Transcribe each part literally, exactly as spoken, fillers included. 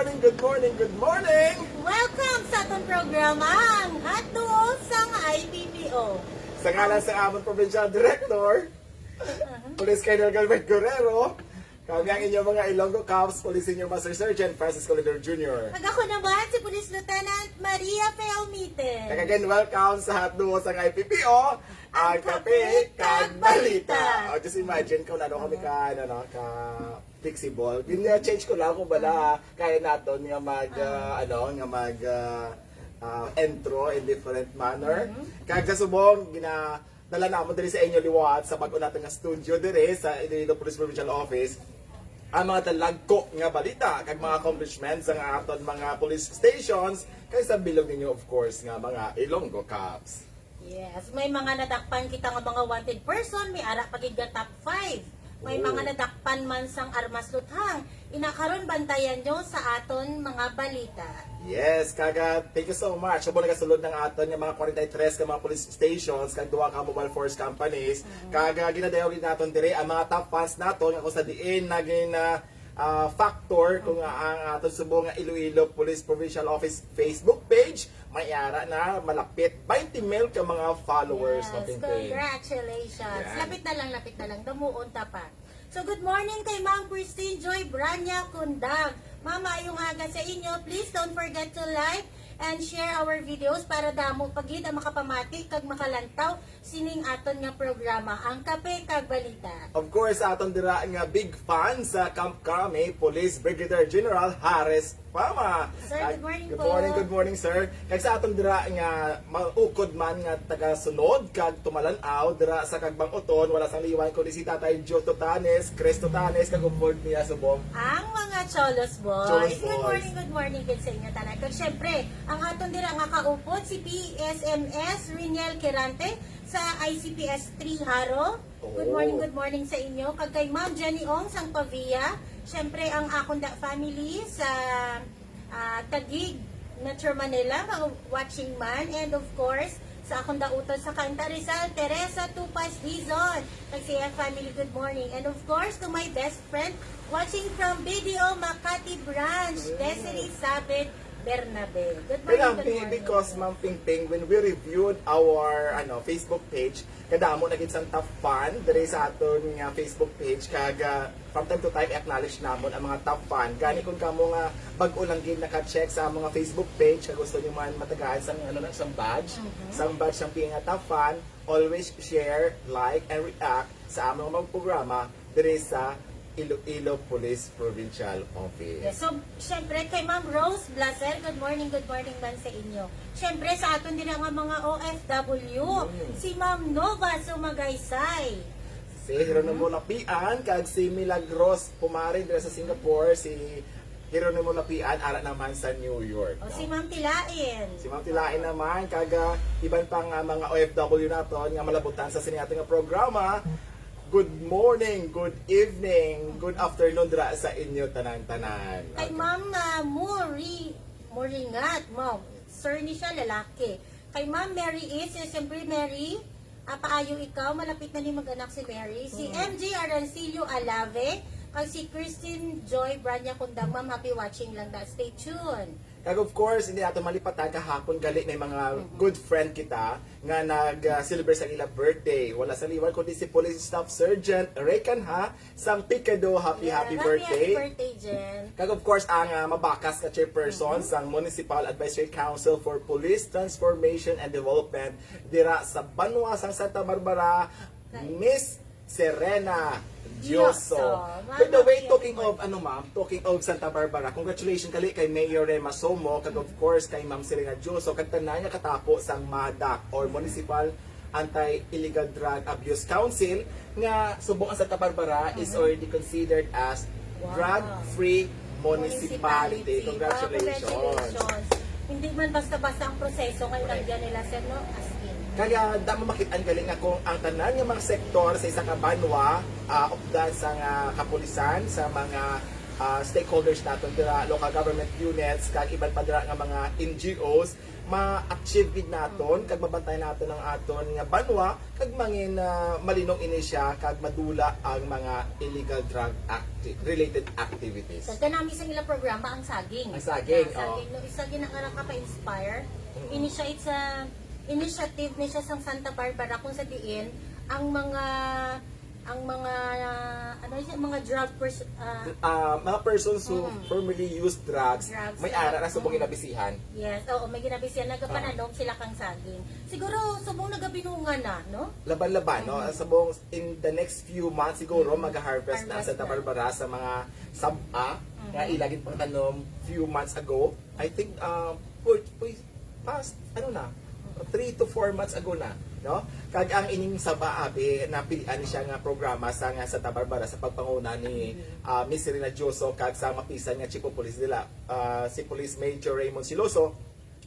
Morning, good morning, good morning! Welcome sa atong programa, ang Hot Duo sang I P P O. Sa ngalan sa amon Provincial Director, Police Colonel Galvin Guerrero, kami ang inyong mga Ilonggo Cops, Police Senior Master Sergeant Francisco Lidor Junior. Kag ako naman, si Police Lieutenant Maria Fe Almite. Kag again, welcome sa Hot Duo sang I P P O, ang Kape kag Balita. O, just imagine kung ano kami ka, ano, no, ka flexible. Gina-change ko lang kung bala, kaya naton nga mag, ah, ano, nga mag, ah, ah, intro in different manner. Kag sa subong, gina-, dala namo diri sa inyo liwat sa bag-o naton nga studio diri sa Iloilo Police Provincial Office ang mga dalagko nga balita kag mga accomplishments sa aton mga police stations kag sa bilog ninyo, of course, nga mga Ilonggo Cops. Yes, may mga nadakpan kita nga mga wanted person, may ara pa gid nga top five. May mga nadakpan man sang armas luthang. Ina karon bantayan nyo sa aton mga balita. Yes, kaga, thank you so much. Subong nagasulod ng aton nga mga forty-three ka mga police stations kag duha ka mobile force companies. Kaga, ginadayaw gid naton diri ang mga top fans naton nga kung sa diin naging, ah, ah, factor kung ang aton subong nga Iloilo Police Provincial Office Facebook page may ara na malapit twenty mil ka mga followers. Yes, Mapinting. Congratulations. Yan. Lapit na lang, lapit na lang. Damuon ta pa. So, good morning kay Ma'am Christine Joy Branya Kundag. Ma'am, maayong aga sa inyo. Please don't forget to like and share our videos para damo pa gid ang makapamati kag makalantaw sining aton nga programa, ang Kape kag Balita. Of course, sa aton dira nga big fan sa Camp Crame, Police Brigadier General Harris Fama. Sir, good morning po. Good morning, good morning, sir. Kag sa aton dira nga maukod man nga taga-sunod kag tumalan-aw dira sa Kagbang Uton, wala sang liwan kundi si Tatay Joe Totanes, Chris Totanes, kag upod niya subong ang mga Cholos Boys. Cholos Boys. Good morning, good morning gid sa inyo tanan. Kag syempre, ang aton dira nga kaupod, si P S M S Riniel Quirante sa I C P S three Jaro. Good morning, good morning sa inyo. Kag kay Ma'am Jenny Ong sang Pavia. Syempre, ang akon da family sa, ah, Taguig, Metro Manila, mga watching man. And of course, sa akon da utod sa Cainta Rizal, Teresa Tupas Dizon. Kag sa iya family, good morning. And of course, to my best friend, watching from B D O Makati Branch, Desiree Sabit Bernabe. Good morning, good morning. Because, Ma'am Pingping, when we reviewed our, ano, Facebook page, kadamo na gid sang top fan diri sa aton nga Facebook page, kag, ah, from time to time i-acknowledge namon ang mga top fan. Gani kung kamo nga bag-o lang gid naka-check sa among nga Facebook page kag gusto niyo man matagaan sang, ano lang, sang badge, sang badge sang P N nga top fan, always share, like, and react sa among mga programa diri sa Iloilo Police Provincial Office. Yes, so, syempre, kay Ma'am Rose Blaser, good morning, good morning man sa inyo. Syempre, sa aton dira nga mga O F W, si Ma'am Nova Sumagaysay. Si Jeronimo Lapian, kag si Milagros Pumari dira sa Singapore, si Jeronimo Lapian, ara naman sa New York, no? Si Ma'am Tilain. Si Ma'am Tilain naman, kag, ah, iban pa nga mga O F W naton nga malabutan sa sini aton nga programa. Good morning, good evening, good afternoon dira sa inyo tanan-tanan. Kay Ma'am, ah, Muri-, Muringat, Ma'am. Sir ni siya, lalaki. Kay Ma'am Mary Is, eh, siyempre, Mary, ah, paayo ikaw, malapit na ni mag-anak si Mary. Si M J Arancillo Alave, kag si Christine Joy Branya Kundang. Ma'am, happy watching lang da. Stay tuned. Kag of course, hindi nato malipatan, kahapon gali may mga good friend kita nga nag, ah, celebrate sa ila birthday. Wala sa liwan kundi si Police Staff Sergeant Ray Canha sang Picado. Happy, happy birthday. Happy birthday, Jen. Kag of course, ang, ah, mabakas nga chairperson sang Municipal Advisory Council for Police Transformation and Development dira sa banwa sang Santa Barbara, Miss Serena Dioso. Dioso. By the way, talking of, ano, ma'am, talking of Santa Barbara, congratulations kali kay Mayor Rema Somo, kag of course kay Ma'am Serena Dioso, kag tanan nga katapo sang MADAC or Municipal Anti-Illegal Drug Abuse Council, nga subong ang Santa Barbara is already considered as drug-free municipality. Municipality. Wow, congratulations. Congratulations. Hindi man basta-basta ang proseso nga ilagyan nila, sir, no? As in. Kaya, damo makit-an gali nga kung ang tanan nga mga sektor sa isa ka banwa, ah, updan sa nga kapulisan, sa mga ah, stakeholders naton dira, local government units, kag iban pa dira nga mga N G Os, ma-achieve gid naton kag mabantay naton ang aton nga banwa kag mangin, ah, malinong ini siya kag madula ang mga illegal drug acti-, related activities. Kag kanami sa ila programa ang saging. Ang saging, Yeah, oh. Saging, no, isa gid na nga nakapa-inspire. Mm. Ini siya, it's a initiative ni siya sang Santa Barbara kung sa diin ang mga ang mga, ano siya, mga drug pers-, ah, Ah, mga persons who Mm. formerly used drugs, Drugs, may yeah. ara na subong Mm. inabisihan. Yes, oo, may ginabisihan, nagapananom Ah. sila kang saging. Siguro subong nagabinunga na, no? Laban-laban, no? Mm. Subong in the next few months siguro Mm. mag-harvest na ang Harvest Santa na. Barbara sa mga sab-a nga Mhm. ila gid pangtanom few months ago. I think, ah, for, for past, ano na, three to four months ago na, no? Kag ang ining saba, abi, napilian siya nga programa sa nga Santa Barbara sa pagpanguna ni, Mhm. ah, Miss Serena Dioso kag sa mapisan nga Chief of Police nila, ah, si Police Major Raymond Siloso,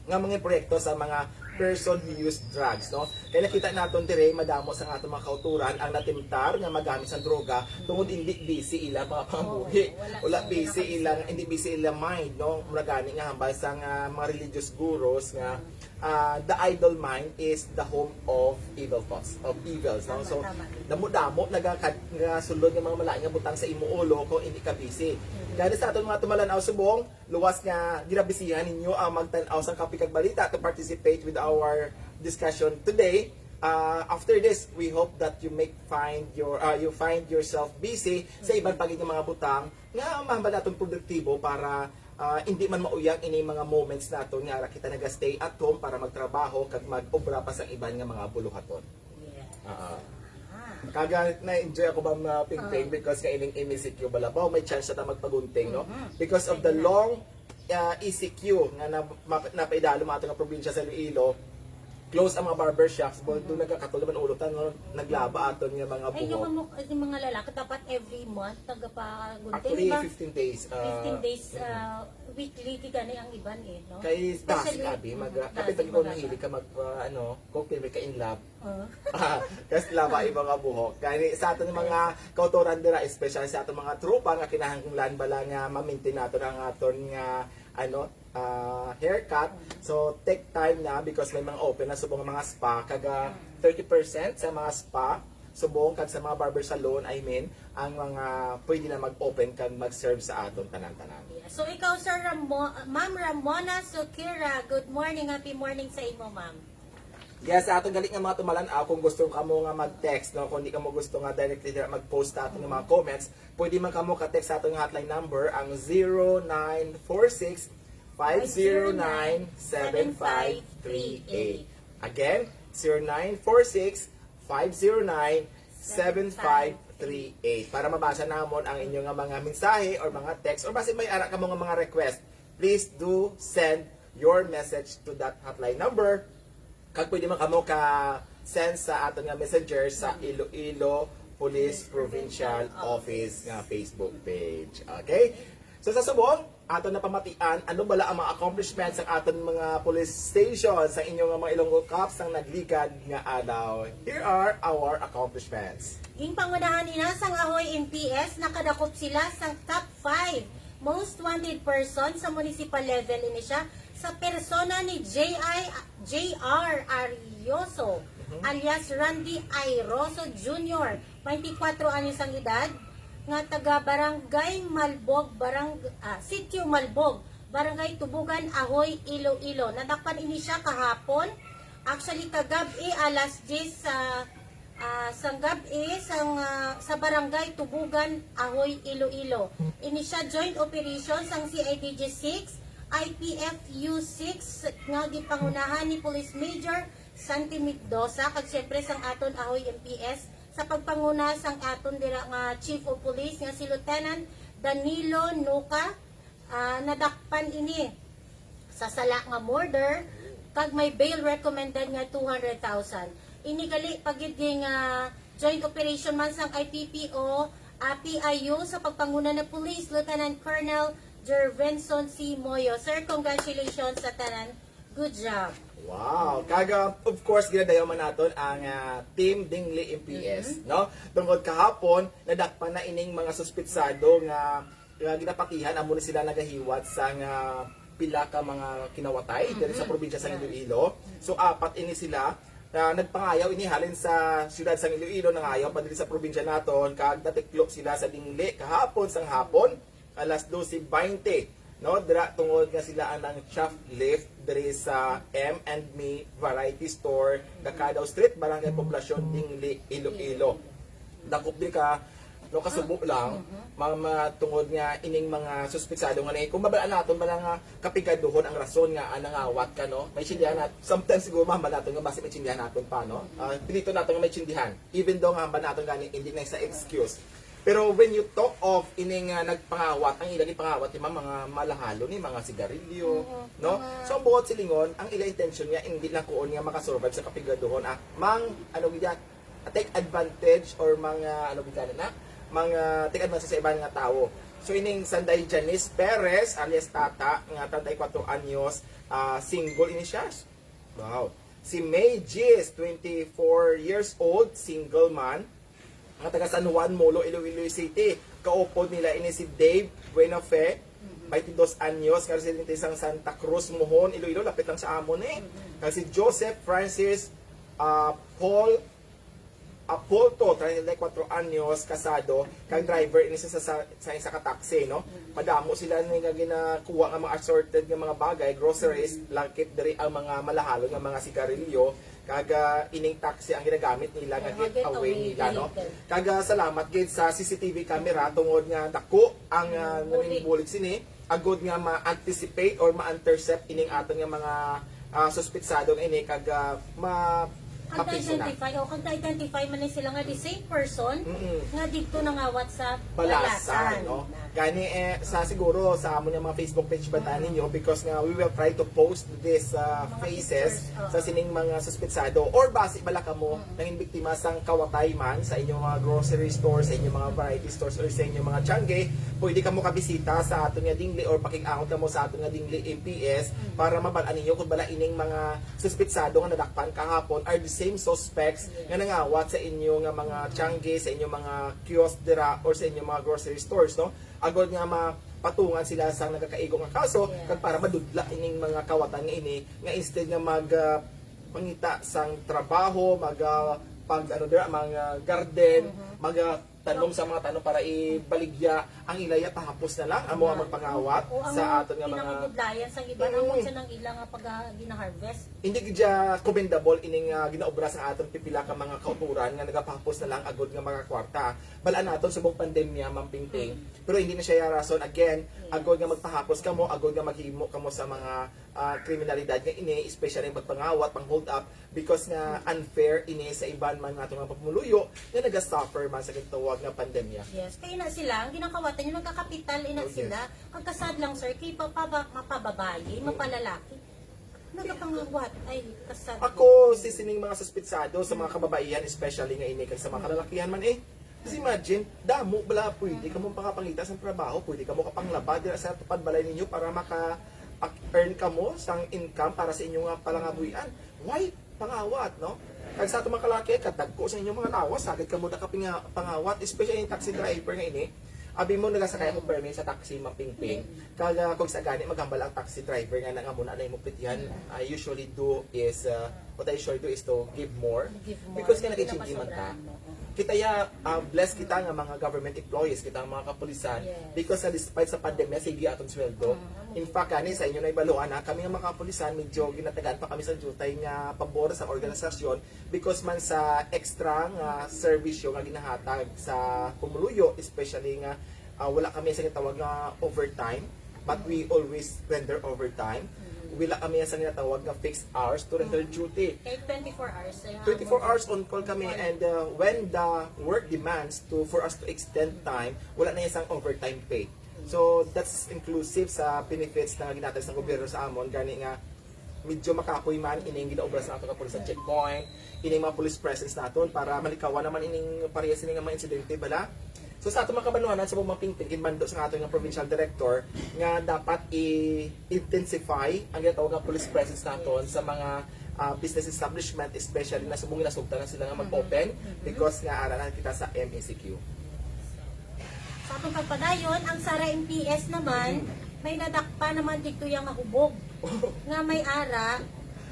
nga mga proyekto sa mga person who use drugs, no? Kay nakita naton dire, madamo sa aton mga kautoran ang natimtar nga magamit sang droga tungod hindi busy ila mga pangabuhi. Oo, wala Wala sila busy nakabisita. Ila, hindi busy ila mind, no? Mura gani nga hambal sa nga mga religious gurus nga, Mm. ah, the idle mind is the home of evil thoughts, of evils, no? Tama, So, tama. damo-damo nagakad-, nga sulod nga mga malain nga butang sa imo ulo kung hindi ka busy. Mm. Gani sa aton mga tumalan-aw subong, luwas nga ginabisihan ninyo ang magtan-aw sang Kape kag Balita to participate with our discussion today. Ah, after this, we hope that you make find your, ah, you find yourself busy sa iban pa gid nga mga butang nga mahambal naton produktibo para, ah, hindi man mauyag ini mga moments naton nga ara kita naga-stay at home para magtrabaho kag mag-obra pa sa iban nga mga buluhaton. Yes. Ah, ah. Ah. Kaga na-enjoy ako ba, Ma'am Pingping, Ah. because kay ining M E C Q bala ba, may chance na ta magpagunting, no? Mhm. Because of the Ayun na. long, ah, E C Q nga na, ma-, napaidalom ato nga probinsya sa Iloilo, close ang mga barber shops, but Mhm. doon nagkakatol naman ulo ta, no? Naglaba aton nga mga Ay, yung buhok. Mga, yung mga lalaki, dapat every month, nagpagunting, Actually, di ba? fifteen days, ah, Fifteen days, mm. ah, weekly, di gani ang iban eh, no? Kay Especially, basic, abi, mag, mhm, ah, kapit basic ang ikaw mga mahilig ka mag, ah, ano, kung pirmi ka in love, Oh. Kas laba ang mga buhok. Gani sa aton mga kautoran dira, especially sa aton mga tropa nga kinahanglan bala nga ma-maintain naton ang aton nga, ano, ah, haircut. So, take time na because may mga open na subong nga mga spa. Kaga thirty percent sa mga spa, subong kag sa mga barber salon, I mean, ang mga pwede na mag-open kag mag-serve sa aton tanan-tanan. Yeah. So, ikaw, Sir Ramo-, Ma'am Ramona Sukira, good morning, happy morning sa imo, ma'am. Yes, sa aton gali nga mga tumalan-aw, kung gusto kamo nga mag-text, no, kung di kamo gusto nga directly dira mag-post sa aton nga mga comments, pwede man kamo ka-text sa aton nga hotline number, ang zero nine four six, five zero nine, seven five three eight. Again, zero nine four six, five zero nine, seven five three eight. Para mabasa namon ang inyo nga mga mensahe or mga text or basi may ara kamo nga mga request, please do send your message to that hotline number. Kag pwede man kamo ka-send sa aton nga messenger sa Iloilo Police Provincial Office nga Facebook page. Okay? So sa subong, aton napamatian, ano bala ang mga accomplishments sang aton mga police station sa inyo nga mga Ilonggo Cops sang nagligad nga adlaw? Here are our accomplishments. Ginpangunahan nila sang Ahoy M P S, nakadakop sila sang top five most wanted person sa municipal level. Ini siya sa persona ni J I, J R Arioso, Mhm. alias Randy Airoso Junior, twenty-four anyos ang edad, nga taga Barangay Malbog, Barang-, ah, Sitio Malbog, Barangay Tubugan, Ahoy, Iloilo. Nadakpan ini siya kahapon. Actually, kagab-i alas diyes sa Ah, sang gab-i sang, ah, sa Barangay Tubugan, Ahoy, Iloilo. Ini siya joint operation sang C I D G six, I P F U six nga gipangunahan ni Police Major Santi Mendoza kag siyempre sang aton Ahoy M P S sa pagpanguna sang aton dira nga Chief of Police nga si Lieutenant Danilo Nuca. Ah, nadakpan ini sa sala nga murder, kag may bail recommended nga two hundred thousand. Ini gali pa gid nga joint operation man sang I P P O, ah, P I U sa pagpanguna ni Police Lieutenant Colonel Jervenson C. Moyo. Sir, congratulations sa tanan. Good job. Wow! Kaga, of course, ginadayaw man naton ang, ah, Team Dingli M P S, Mhm. no? Tungod kahapon, nadakpan na ining mga suspitsado nga Nga ginapatihan, amo ni sila nagahiwat sa nga pila ka mga kinawatay diri sa probinsya sa Iloilo. So, apat ini sila na nagpangayaw ini halin sa siyudad sang Iloilo, nangayaw pa diri sa probinsya naton, kag natiklo sila sa dingli kahapon sang hapon, alas dose baynte, no? Dira tungod nga sila ang nang shoplift diri sa M and Me Variety Store, Dakadaw Street, Barangay Poblacion, Dingli, Iloilo. Dakop di ka, no, kasubo lang, mga, mga tungod nga ining mga suspitsado nga ni, kung mabal-an naton bala nga kapigaduhon ang rason nga, ah, nangawat ka, no? May tsindihan nat-, sometimes siguro mahambal naton nga basi may tsindihan naton pa, no? Ah, pinito naton nga may tsindihan. Even though nga hambal naton gani, hindi na sa excuse. Pero when you talk of ining, ah, nagpangawat, ang ilang ipangawat ni mga malahalo ni mga sigarilyo, no? So, ang buot silingon, ang ilang intention niya, hindi lang kuon nga makasurvive sa kapigaduhon, ah, mang, ano gid yan, take advantage or mga, ano gid yan na, mga take advantage sa iban nga tawo. So, ining Sanday Janice Perez, alias Tata, nga treinta y cuatro anyos, ah, single ini siya. Wow. Si May Gis, twenty-four years old, single man, nga taga San Juan, Molo, Iloilo City. Kaupod nila ini si Dave Buenafe, twenty-dos anyos, nga residente sang Santa Cruz, Mohon, Iloilo, lapit lang sa amon eh. Kag si Joseph Francis, ah, Paul Apolto, treinta y cuatro anyos, kasado, kag driver ini sa, sa, sa isa ka taxi, no? Madamo sila ni nga ginakuha nga mga assorted nga mga bagay, groceries, lakip diri ang mga malahalon nga mga sigarilyo, kag, ah, ining taxi ang ginagamit nila nga getaway nila, no? Kag, ah, salamat gid sa C C T V camera tungod nga dako ang, ah, nanginbulig sini. Agod nga ma-anticipate or ma-intercept ining aton nga mga, ah, suspitsado nga ini kag, ah, ma-, mapinso na. Identify, o kag identify man ni sila nga the same person nga didto nangawat sa Balasan, Balasan, no? Gani, eh, sa siguro sa amon nga mga Facebook page, bantayan ninyo because nga we will try to post this, ah, faces sa sining mga suspitsado or basi bala kamo nangin biktima sang kawatay man sa inyong mga grocery store, sa inyong mga variety stores, or sa inyong mga tiangge, pwede kamo kabisita sa aton nga dingli or pakig-angot kamo sa aton nga dingli A P S para mabal-an ninyo kung bala ining mga suspitsado nga nadakpan kahapon are the same suspects nga nangawat sa inyo nga mga tiangge, sa inyong mga kiosk dira, or sa inyong mga grocery stores, no? Agod nga mapatungan sila sang nagakaigo nga kaso, kag para madudla ining mga kawatan nga ini, nga instead nga mag, ah, mangita sang trabaho, mag, ah, pag, ano dira, mga garden, mag, ah, tanom sa mga tanom para ibaligya ang ilaya, pahapos na lang amo ang magpangawat sa aton nga mga pinakabudlayan sang iban, amo sa nang ila nga pag, ah, gina-harvest. Hindi gid siya commendable ining, ah, ginaobra sa aton pipila ka mga kauturan nga nagapahapos na lang agod nga makakwarta. Bal-an naton subong pandemya, Ma'am Pingping, pero hindi na siya rason again agod nga magpahapos kamo, agod nga maghimo kamo sa mga, ah, kriminalidad nga ini, especially ang pagpangawat, pang hold up, because nga unfair ini sa iban man nga aton mga pumuluyo nga nagasuffer man sa gitawag nga pandemya. Yes, kay ina sila, ang ginakawatan yung nagkakapital, ina sila. Kagkasad lang, sir, kay mapaba-, mapababayi, mapalalaki. Nagapangawat, ay, kasad. Ako, si sining mga suspitsado sa mga kababaihan, especially nga ini kag sa mga kalalakihan man eh. Kasi imagine, damo bala pwede kamo makapangita sa trabaho, pwede kamo kapanglaba dira sa tupad balay ninyo para maka-earn kamo sang income para sa inyong nga palangabuhian. Why pangawat, no? Kag sa ato mga kalaki, kadagko sa inyong mga lawas, sagad kamo na kapinga-, pangawat, especially yung taxi driver nga ini. Abi mo, nagasakay ako permi sa taxi, Ma'am Pingping. Kag, ah, kung sa gani, maghambal ang taxi driver nga na nga muna na imong petihan, I usually do is, uh, what I usually do is to give more. Give more. Because nga nag-change man ta. Kita ya, uh, blessed kita nga mga government employees, kita ang mga kapulisan. Yes. Because sa despite sa pandemya, sige aton sweldo. In fact, kani sa inyo na ibaluan na, kami nga mga kapulisan, medyo ginatagaan pa kami sa jutay nga pabor sa organisasyon because man sa extra nga serbisyo nga ginahatag sa pumuluyo, especially nga ah, wala kami sa gitawag nga overtime, but we always render overtime. Wala kami sa ginatawag nga fixed hours to render duty. Kay twenty-four hours, eh, twenty-four hours on call kami, and, uh, when the work demands to, for us to extend time, wala na isang overtime pay. So, that's inclusive sa benefits na ginatag sa gobyerno sa amon, gani nga medyo makapoy man ining ginaobra sa ato nga police checkpoint, ining mga police presence naton para malikawan naman ining parehas ini nga mga insidente bala. So sa ato mga kabanwanan sa Bumang Pingping, ginmando sa ato nga provincial director nga dapat i-intensify ang ginatawag nga police presence naton sa mga, ah, business establishment, especially na subong ginasugtan na sila nga mag-open because nga ara na kita sa M E C Q. Sa atong pagpadayon, ang Sara M P S naman, may nadakpan naman dito yang hubog nga may ara,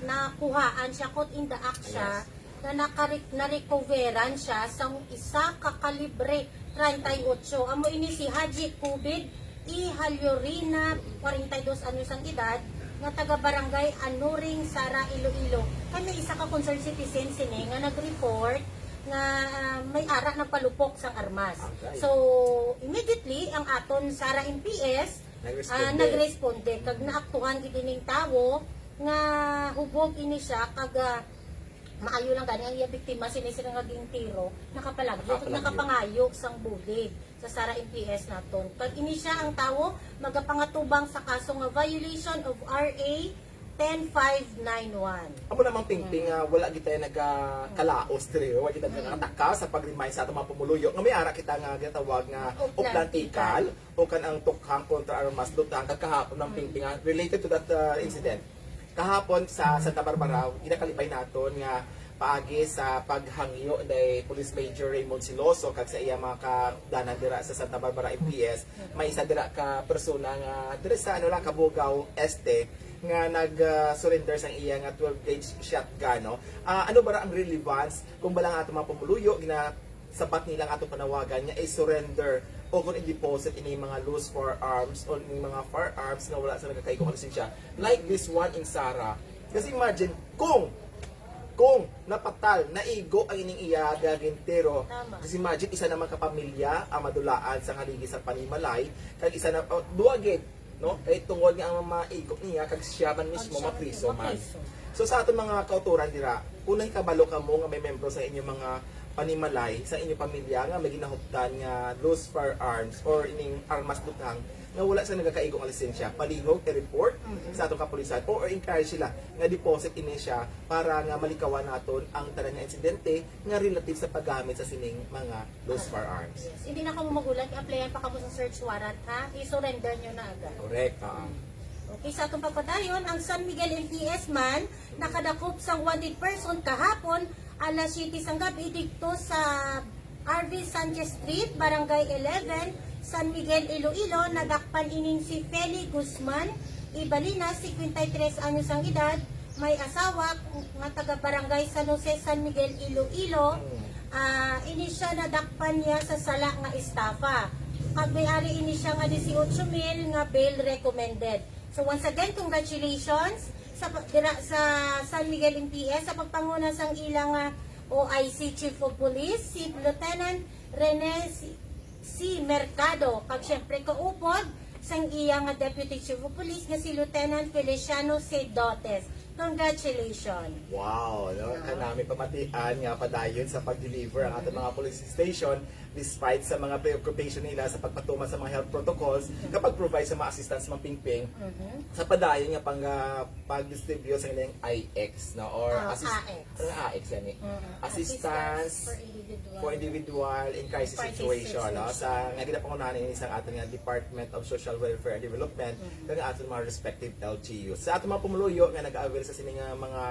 nakuhaan siya, caught in the act siya, na nakare-, narecoveran siya sa isa ka kalibre treinta y ocho. Amo ini si Haji Kubid I Halyorina, forty-two anyos ang edad, nga taga Barangay Anuring, Sara, Iloilo. Kami isa ka concerned citizen sini nga nag-report nga, ah, may ara nagpalupok sang armas. Agay. So, immediately, ang aton Sara M P S, ah, Nagresponde. nagresponde kag naaktuhan gid ining tawo nga hubog ini siya kag, ah, maayo lang gani ang iya biktima, sini sila nga gintiro, nakapalagyo, Nakapalagyo. nakapangayo sang bulig sa Sara M P S naton. Kag ini siya ang tawo magapangatubang sa kaso nga violation of R A ten five nine one. Amo namang pingping nga wala kita nagakalaos diri, wala kita Mm. nakataka sa pag-remind sa atong mga pumuluyo nga may ara kita nga ginatawag nga Uplantikal. Uplantikal o kan ang tukhang kontra armas, lutang kag kahapon ng Mm. pingping nga related to that, uh, incident. Kahapon sa Santa Barbara, ginakalipay naton nga paagi sa paghangyo ni Police Major Raymond Siloso kag sa iya mga kaupdanan dira sa Santa Barbara M P S, may isa dira ka persona nga dira sa, ano lang, Cabugao Este nga nag, ah, surrender sang iya nga twelve gauge shotgun, no? Ah, ano ba ra ang relevance kung bala nga ato mga pumuluyo gina sapat nila ang atong panawagan nga i-surrender o kung i-deposit ini mga loose firearms o ini mga firearms nga wala sa nagakaigo nga lisensya, like this one in Sara? Kasi imagine kung kung napatal, naigo ang ining iya gagintero. Tama. Kasi imagine, isa naman ka pamilya ang madulaan sa haligi sa panimalay, kag isa na, oh, duwa gid, no? Kay tungod nga ang mga igo niya, kag siya man mismo, Kag siya man mapriso mismo, man. mapriso. So, sa aton mga kauturan dira, kung nahikabalo kamo nga may membro sa inyong mga panimalay, sa inyong pamilya nga may ginahuptan nga loose firearms or ining armas butang nga wala sa nagakaigo nga lisensya, palihog i-report Mhm. sa atong kapulisan o, or encourage sila nga deposit ini siya para nga malikawan naton ang tanan nga insidente nga relative sa paggamit sa sining mga loose firearms. Yes. Hindi na kamo magulat, i-applyan pa kamo sa search warrant, ha? I-surrender nyo na agad. Correct, ah. Okay, sa atong pagpadayon, ang San Miguel M P S man nakadakop sang wanted person kahapon alas siyete sang gabi didto sa R V Sanchez Street, Barangay eleven, San Miguel, Iloilo. Nadakpan ining si Feli Guzman Ibalina, cincuenta y tres anyos ang edad, may asawa nga taga Barangay San Jose, San Miguel, Iloilo. Ah, ini siya nadakpan niya sa sala nga estafa. Kag may ari ini siya nga dieciocho mil nga bail recommended. So once again, congratulations sa pa-, dira sa San Miguel M P S sa pagpanguna sang ilang, ah, O I C Chief of Police, si Lieutenant Rene C, C Mercado, kag syempre kaupod sang iya nga Deputy Chief of Police nga si Lieutenant Feliciano C Dotes. Congratulations. Wow, no? Yeah. Kanami pamatian nga padayon sa pag-deliver ang ating mga police station despite sa mga preoccupation nila sa pagpatuman sa mga health protocols, kapag provide sa mga assistance, mga pingping, Mhm. sa padayon nga pang, ah, pag-distribute sa ilang I X, no? Or Ah, assist-, I X. Ano nga I X yan, eh? Mm. Assistance Assistance for individual. for individual in crisis Crisis situation, no? situation. Sa, nga ginapangunahan ini sa aton nga Department of Social Welfare and Development, Mhm. kag aton mga respective L G U. Sa aton mga pumuluyo nga nag-avail sa sini nga mga,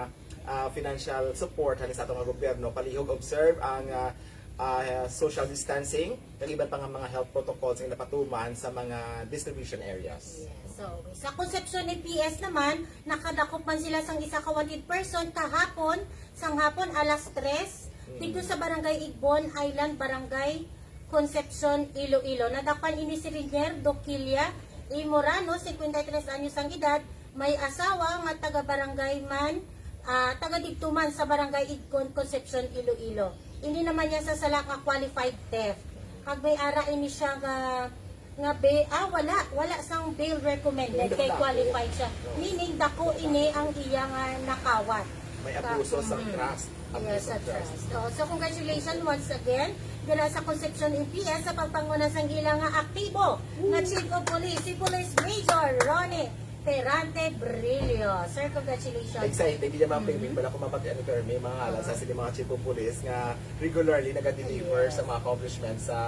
ah, financial support, halin sa aton nga gobyerno, palihog observe ang, ah, ah, social distancing, kag iban pa nga mga health protocols nga napatuman sa mga distribution areas. Yes. So, sa Concepcion M P S naman, nakadakop man sila sang isa ka wanted person kahapon, sang hapon, alas tres, Mm. dito sa Barangay Igbon Island, Barangay Concepcion, Iloilo. Nadakpan ini si Rinier Doquilia A Morano, cincuenta y tres anyos ang edad, may asawa nga taga barangay man, ah, taga didto man sa Barangay Igbon, Concepcion, Iloilo. Ini naman niya sa sala nga qualified theft. Kag may ara ini siya nga, nga be-, ah, wala, wala sang bail recommended, kay qualified siya. Meaning, dako ini ang iya nga nakawat. May abuso sa Mm. trust. Abuso Yes, sa sa trust. trust. Oh, so, congratulations once again dira sa Concepcion M P S sa pagpanguna sang ila nga aktibo nga Chief of Police, si Police Major Ronnie Perante Brillo. Sir, congratulations. Excited, di naman, Mm-hmm. Pwede pala kung mapag-ano, pero may mga ngalan sa Mm. sila mga chief of police nga regularly naga-deliver Yes. sa mga accomplishments sa,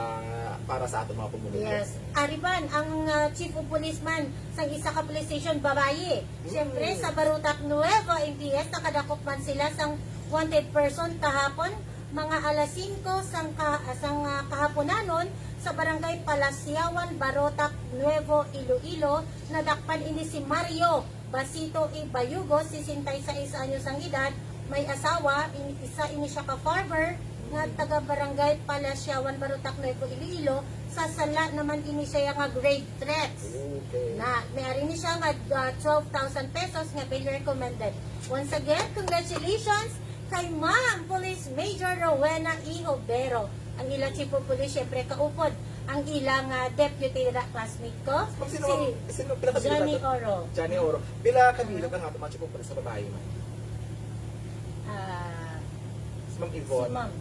para sa aton mga pumuluyo. Yes. Ariban, ang, ah, chief of police man sa isa ka police station, babayi. Siyempre, Mm. sa Barotac Nuevo, M P S, nakadakop man sila sang wanted person kahapon. Mga alas singko sang ka-, sang, ah, kahaponanon sa Barangay Palasyawan, Barotac, Nuevo Iloilo, nadakpan ini si Mario Basito Ibayugo, sesenta y seis anyos ang edad, may asawa, in-, isa ini siya ka farmer nga taga Barangay Palasyawan, Barotac, Nuevo Iloilo. Sa sala naman ini siya nga grave threats. Okay. Na, may ari ni siya nga, ah, twelve thousand pesos nga bail recommended. Once again, congratulations kay Ma'am Police Major Rowena E. Obero. Ang ila chief of police, syempre, kaupod ang ilang, ah, deputy na classmate ko, Ma'am, sino, si sino, pila ka Johnny bilog ato? Oro. Johnny Oro. Pila ka bilog ang ato mga chief of police sa babae, ma'am? Ah, Si Ma'am Yvonne. Si Ma'am.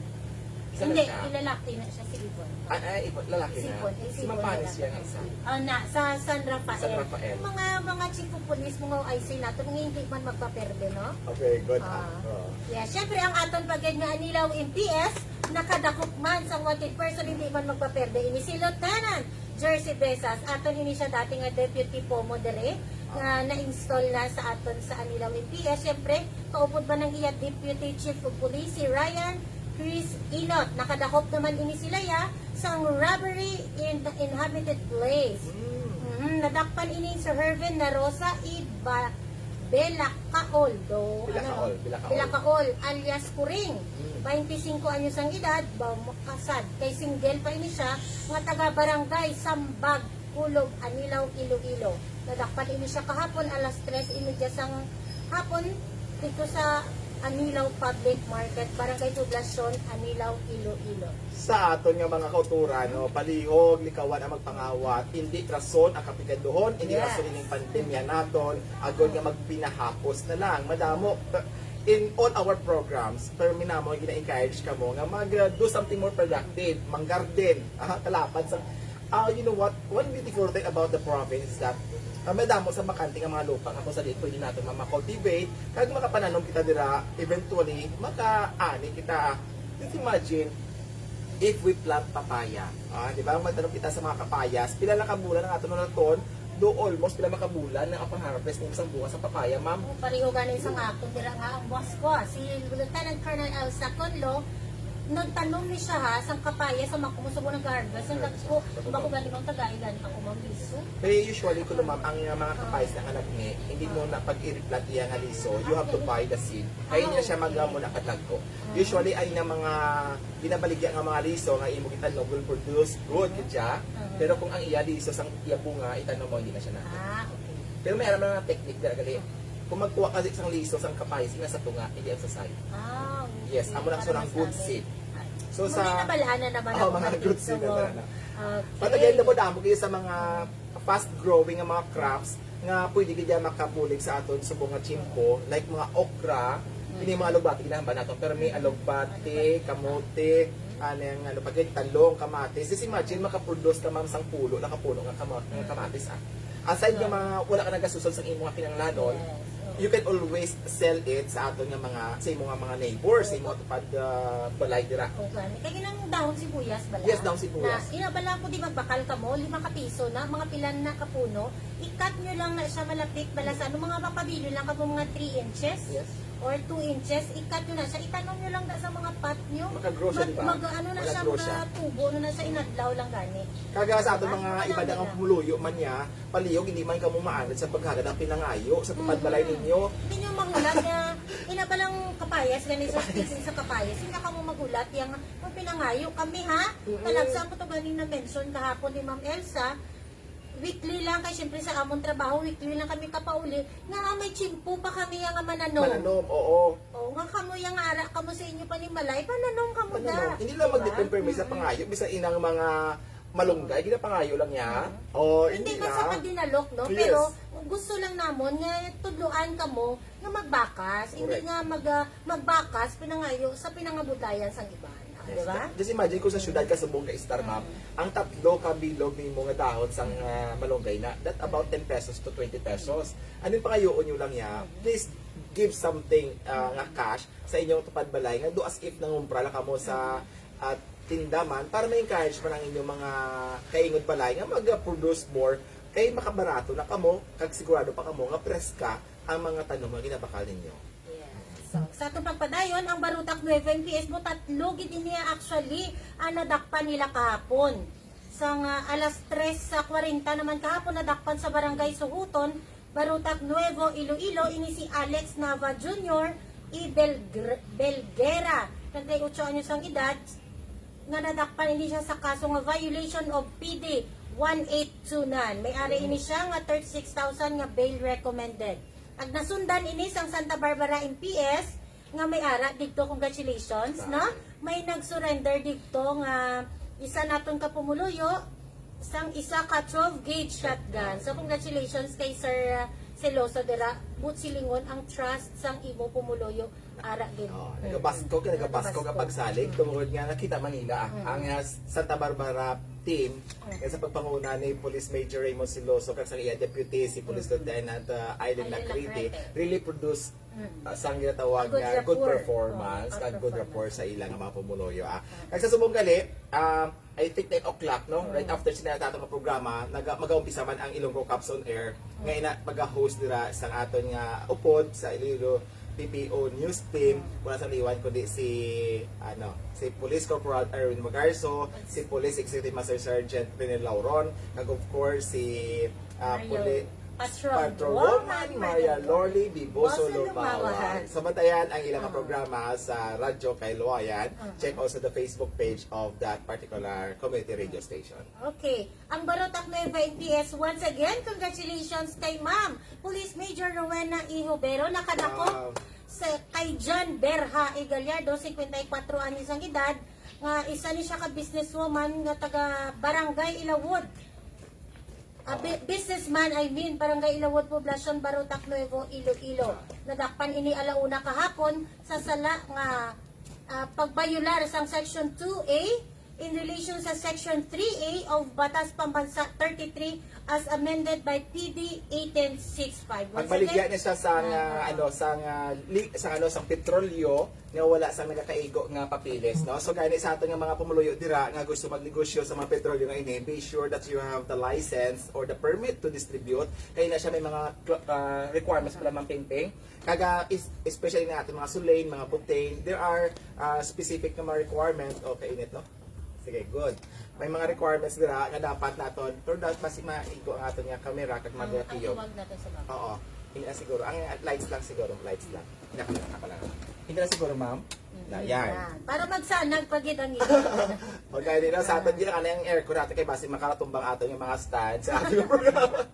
Isa Hindi, lang siya. Ilalaki na siya si Yvonne. Ah, ah, Yvonne, lalaki Si na. Yvonne, eh, Si si Ma'am Yvonne Panis lalaki. Siya nga isa. Ah, na, sa San Rafael. San Rafael. Mga, mga chief of police, mga O I C nato, mga hindi man magpaperde, no? Okay, good. Ah. Ah, oo. Yeah, syempre, ang aton pagid nga Anilaw M P S, nakadakop man sang wanted person, hindi man magpaperde. Ini si Lieutenant Jersey Besas, aton ini siya dati nga deputy pomo diri, nga na-install na sa aton sa Anilaw M P S. Siyempre, kaupod man ang iya Deputy Chief of Police, si Ryan Chris Inot. Nakadakop naman ini sila ya sang robbery in the inhabited place. Mm. Mhm, nadakpan ini si Hervin Narosa Iba Bela Kaol, do, Bela ano, Kaol, Bela Kaol. Bela Kaol, alias Kuring. Mm. Twenty-cinco anyos ang edad, ba, kasad. Kay single pa ini siya, nga taga Barangay Sambag, Kulog, Anilaw, Iloilo. Nadakpan ini siya kahapon alas tres y media sang hapon dito sa Anilaw Public Market, Barangay Poblacion, Anilaw, Iloilo. Sa aton nga mga kauturan, no, palihog, likawan ang magpangawat, hindi rason ang kapigaduhon, hindi Yes. rason ining pandemya naton, agod nga magpinahapos na lang. Madamo, pe-, in all our programs, permi namo gina-encourage kamo nga mag, uh, do something more productive, manggarden, ah, kalapad sa, ah, you know what? One beautiful thing about the province is that, ah, madamo sa bakante nga mga lupa nga kung sa diin pwede nato ma-, ma-cultivate, kag makapananom kita dira, eventually, makaani kita. Just imagine, if we plant papaya, ah, di ba? Magtanom kita sa mga kapayas, pila na ka bulan ang aton nalaton, do almost pila na ka bulan na ang pang-harvest nimo sang bunga sa papaya, ma'am? Oh, pareho gani sa nga akon dira nga ang boss ko, ah, si Lieutenant Colonel Elsa Conlo, nagtanom ni siya, ha, sang kapayas sa mga kumusubo nag-harvest. Ang dagko, bako gani bang tagai gani ako, ma'am, liso? Kaya usually, kuno, ma'am, ang, uh, mga kapayas na nga nagni, hindi mo na pag-i-replant iya nga liso, you have to buy the seed. Kaya hindi na siya mag-, ah, muna kadagko. Usually, ay na mga ginabaligya nga mga liso nga imo gitanom will produce good gid siya. Pero kung ang iya liso sang iya bunga, itanom mo, hindi na siya na. Ah, okay. Pero may aram na nga technique dira gali. Kung magkuha ka sang liso sang kapayas, ina sa tunga, hindi ang sa side. Ah, okay. Yes, amo lang sa good seed. So, sa mga nabalaan na naman ako, mga good seed na. Okay. But again, damo-damo kayo sa mga fast-growing nga mga crops nga pwede gid yan makabulig sa aton subong nga tiyempo, like mga okra, hindi mga alugbati ginahambal naton, pero may alugbati, kamote, anang ano pa gid, talong, kamatis. Just imagine, makaproduce ka, ma'am, sang pulo, nakapuno nga kama-, nga kamatis, ah. Aside nga mga, wala ka nagasuson sa imo nga kinahanglanon, you can always sell it sa aton nga mga, sa imo nga mga neighbors, sa imo nga tupad, ah, balay dira. O gani. Kay ginang dahon sibuyas bala? Yes, dahon sibuyas. Na, ina bala ko di magbakal kamo, lima ka piso na, mga pilan na ka puno. I-cut nyo lang na siya malapit bala sa ano, mga mapabilin lang kamo, mga three inches. Yes. Or two inches, i-cut nyo na siya, itanom nyo lang na sa mga pot nyo. Maka-grow siya, di ba? Mag, ano na siya, maka-grow siya. Tubo, ano na siya, inadlaw lang gani. Kaga sa aton mga iba na nga pumuluyo man niya, palihog, hindi man kamo maanad sa paghagad ang pinangayo sa tupad balay ninyo. Hindi nyo mahulat nga, ina pa lang kapayas, gani sa speaking sa kapayas, hindi na kamo magulat, yang magpinangayo kami, ha? Mm-mm. Talagsa mo to ganing na-mention kahapon ni Ma'am Elsa, weekly lang, kay siyempre sa amon trabaho, weekly lang kami kapauli, nga, ah, may tiyempo pa kami yang mananom. Mananom, oo. Oo, nga kamo yang ara kamo sa inyo panimalay, pananom kamo da. Pananom. Hindi lang magdepend permi sa pangayo, bisan inang mga malunggay, ginapangayo lang niya. Oh, hindi man sa pagdinalok, no? Yes. Pero gusto lang namon nga tudloan kamo nga magbakas, hindi nga mag-, ah, magbakas, pinangayo sa pinangabudlayan sang iban. Ah, di ba? Just imagine kung sa syudad ka subong ka istar, ma'am, ang tatlo ka bilog nimo nga dahon sang, ah, malunggay na, that about ten pesos to twenty pesos. Ano yung pangayoon nyo lang niya? Please give something, ah, nga cash sa inyong tupad balay nga do as if nangumpra lang kamo sa, ah, tinda man para ma-encourage man ang inyong mga kaingod balay nga mag-produce more kay makabarato na kamo kag sigurado pa kamo nga preska ang mga tanom nga ginabakal ninyo. Yes. So, Sa atong pagpadayon, ang Barutak Nuevo M P S mo, tatlo gid niya actually ang nadakpan nila kahapon. Sang ah, alas tres sa kwarenta naman kahapon, nadakpan sa Barangay Suhuton, Barutak Nuevo, Iloilo, ini si Alex Nava Junior y Belgr- Belguera, treinta y ocho anyos ang edad, nga nadakpan ini siya sa kaso nga violation of P D one eight two nine. May ari ini siya nga thirty-six thousand nga bail recommended. Ag nasundan ini sang Santa Barbara M P S nga may ara didto, congratulations, no? May nag-surrender didto nga isa naton ka pumuluyo sang isa ka twelve gauge shotgun. So congratulations kay Sir uh, Celoso dira. But silingon ang trust sang imo pumuluyo ara gid. Oh, nagabaskog, nagabaskog ang pagsalig tungod nga nakita man nila ang uh, Santa Barbara team kay sa pagpanguna ni Police Major Raymond Siloso kag sa iya deputy si Police Lieutenant uh, Aileen Lacrete really produce uh, sang ginatawag nga good performance kag good rapport sa ilang mga pumuluyo. Ah. Kag sa subong gali, um, I think nine o'clock, no? Right after sila nato nga programa, naga, mag-aumpisa man ang Ilonggo Cops on Air. Nga ina, mag-host dira sa aton nga upod sa Iloilo P P O News Team. Wala sa liwan kundi si, ano, si Police Corporal Erwin Magarzo, si Police Executive Master Sergeant Rene Lauron, kag of course si ah, Puli- Patrolwoman Maria Lorly Biboso Lumawan. So, bantayan ang ilang programa sa Radyo Kailuwayan. Check also the Facebook page of that particular community radio station. Okay. Ang Barotac Nueva M P S, once again, congratulations kay Ma'am Police Major Rowena E. Hubero. Nakadakop sa, kay John Berha E. Gallardo, cincuenta y cuatro anyos ang edad, nga isa ni siya ka businesswoman nga taga Barangay Ilawod. Ah, bi- businessman, I mean, Barangay Ilawod, Poblacion Barotac Nuevo, Iloilo. Nadakpan ini alauna kahapon sa sala nga ah, pagbayular sang Section two A in relation sa Section three A of Batas Pambansa thirty-three as amended by P D eighteen sixty-five. Once Pagbaligya again, niya siya sa nga, ah, ano, sa nga, li- sa ano, sa petrolyo nga wala sa nagakaigo nga papeles, no? So gani sa aton nga mga pumuluyo dira nga gusto magnegosyo sa mga petrolyo nga ini, be sure that you have the license or the permit to distribute. Kay na siya may mga cl- ah, requirements pala, Ma'am Pingping. Kaga is- especially na aton mga sulane, mga butane, there are ah, specific nga mga requirement. O, kainit, no? Sige, good. May mga requirements dira nga dapat naton, pero dapat basi maigo ang aton nga camera kag mga Ang tiyog. Atuwag natin sa baba. Oo. Hindi na siguro. Ang lights lang siguro, lights lang. Hindi na, hindi na pala. Hindi na siguro, ma'am. Mm, Na, yan. Yan. Para magsanag pa gid ang ilo. Okay, di na sa aton, di na kanang aircon natin kay basi makatumbang aton yung mga stand sa ating programa.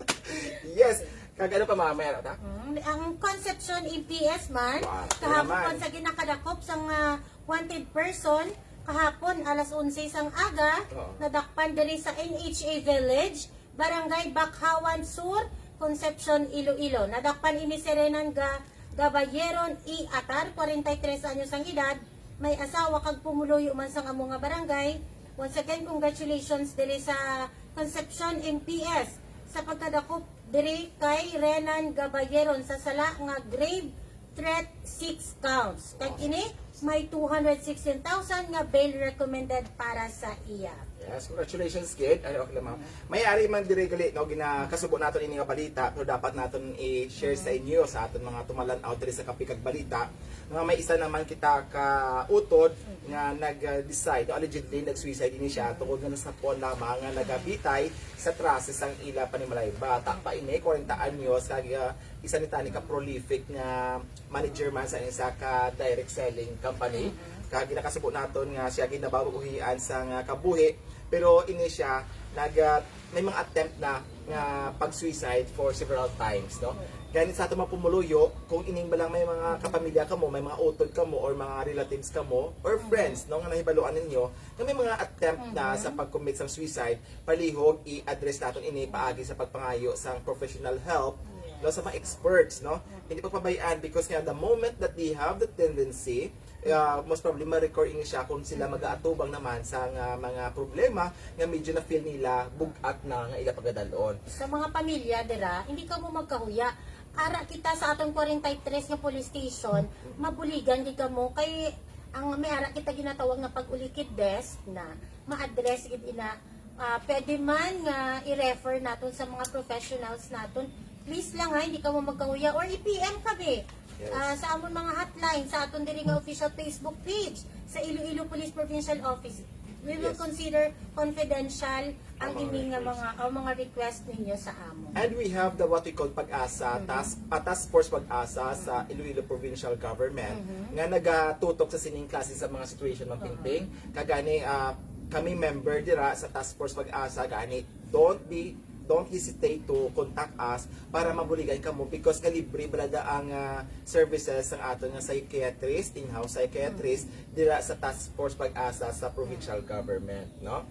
Yes. Kag ano pa, ma'am? Meron ta? Mm, ang Concepcion M P S man, Wow. Kahapon Naman. Sa ginakadakop sang ah, wanted person, kahapon alas onse sang aga, Oo. Nadakpan diri sa N H A Village, Barangay Bakhawan Sur, Concepcion, Iloilo. Nadakpan ini si Renan Ga Gabayeron E. Atar, forty-three anyos ang edad, may asawa kag pumuluyo man sang amo nga barangay. Once again, congratulations diri sa Concepcion M P S sa pagkadakop diri kay Renan Gabayeron sa sala nga grave threat, six counts. Kag ini, may two hundred sixteen thousand nga bail recommended para sa iya. Yes, congratulations, kid. Ano, okay lang, ma'am. May ari man dire gali, no, ginakasubo nato ini nga balita, pero dapat naton i-share sa inyo, sa aton mga tumalan-aw diri sa Kape kag Balita, nga may isa naman kita ka utod nga nag-decide, no, allegedly nag-suicide ini siya tungod nga nasapon lamang nga nagabitay sa trase sang ila panimalay. Bata pa ini, kwarenta anyos, kag ah, isa ni tani ka prolific nga manager man sa isa ka direct selling company. Kag ginakasubo naton nga siya ginababuhian sa nga kabuhi, pero ini siya nag ah, may mga attempt na nga pag-suicide for several times, no? Gani sa ato mga pumuluyo, kung ining balang may mga kapamilya kamo, may mga utod kamo, or mga relatives kamo, or friends, no, nga nahibaluan ninyo, nga may mga attempt na sa pag-commit sang suicide, palihog i-address naton ini paagi sa pagpangayo sang professional help, no, sa mga experts, no? Hindi pagpabayaan because nga the moment that they have the tendency, uh, most probably ma-recur ini siya kung sila mag-aatubang naman sa nga mga problema nga medyo na-feel nila bug-at na nga ila pagadalon. Sa mga pamilya dira, hindi kamo magkahuya. Ara kita sa atong forty-three nga police station, mabuligan gid kamo kay ang may ara kita ginatawag nga pag-ulikid desk na ma-address gid ina. Ah, pwede man nga i-refer naton sa mga professionals naton. Please lang ha, hindi kamo magkahuya or i-P M kami. Yes. Ah, sa amon mga hotline, sa aton diri nga official Facebook page, sa Iloilo Police Provincial Office, we will Yes. consider confidential ang Ang mga ining nga request. mga, ang mga request ninyo sa amon. And we have the what we call PAGASA, Mhm. task, ah, Task Force PAGASA sa Mhm. Iloilo Provincial Government Mhm. nga nagatutok sa sining klase sa mga situation, Ma'am Oo. Pingping. Kagani, ah, kami member dira sa Task Force PAGASA, gani don't be, don't hesitate to contact us para mabuligan kamo because nga libre bala da ang, ah, services sang aton nga psychiatrist, in-house psychiatrist, dira sa Task Force PAGASA sa provincial government, no?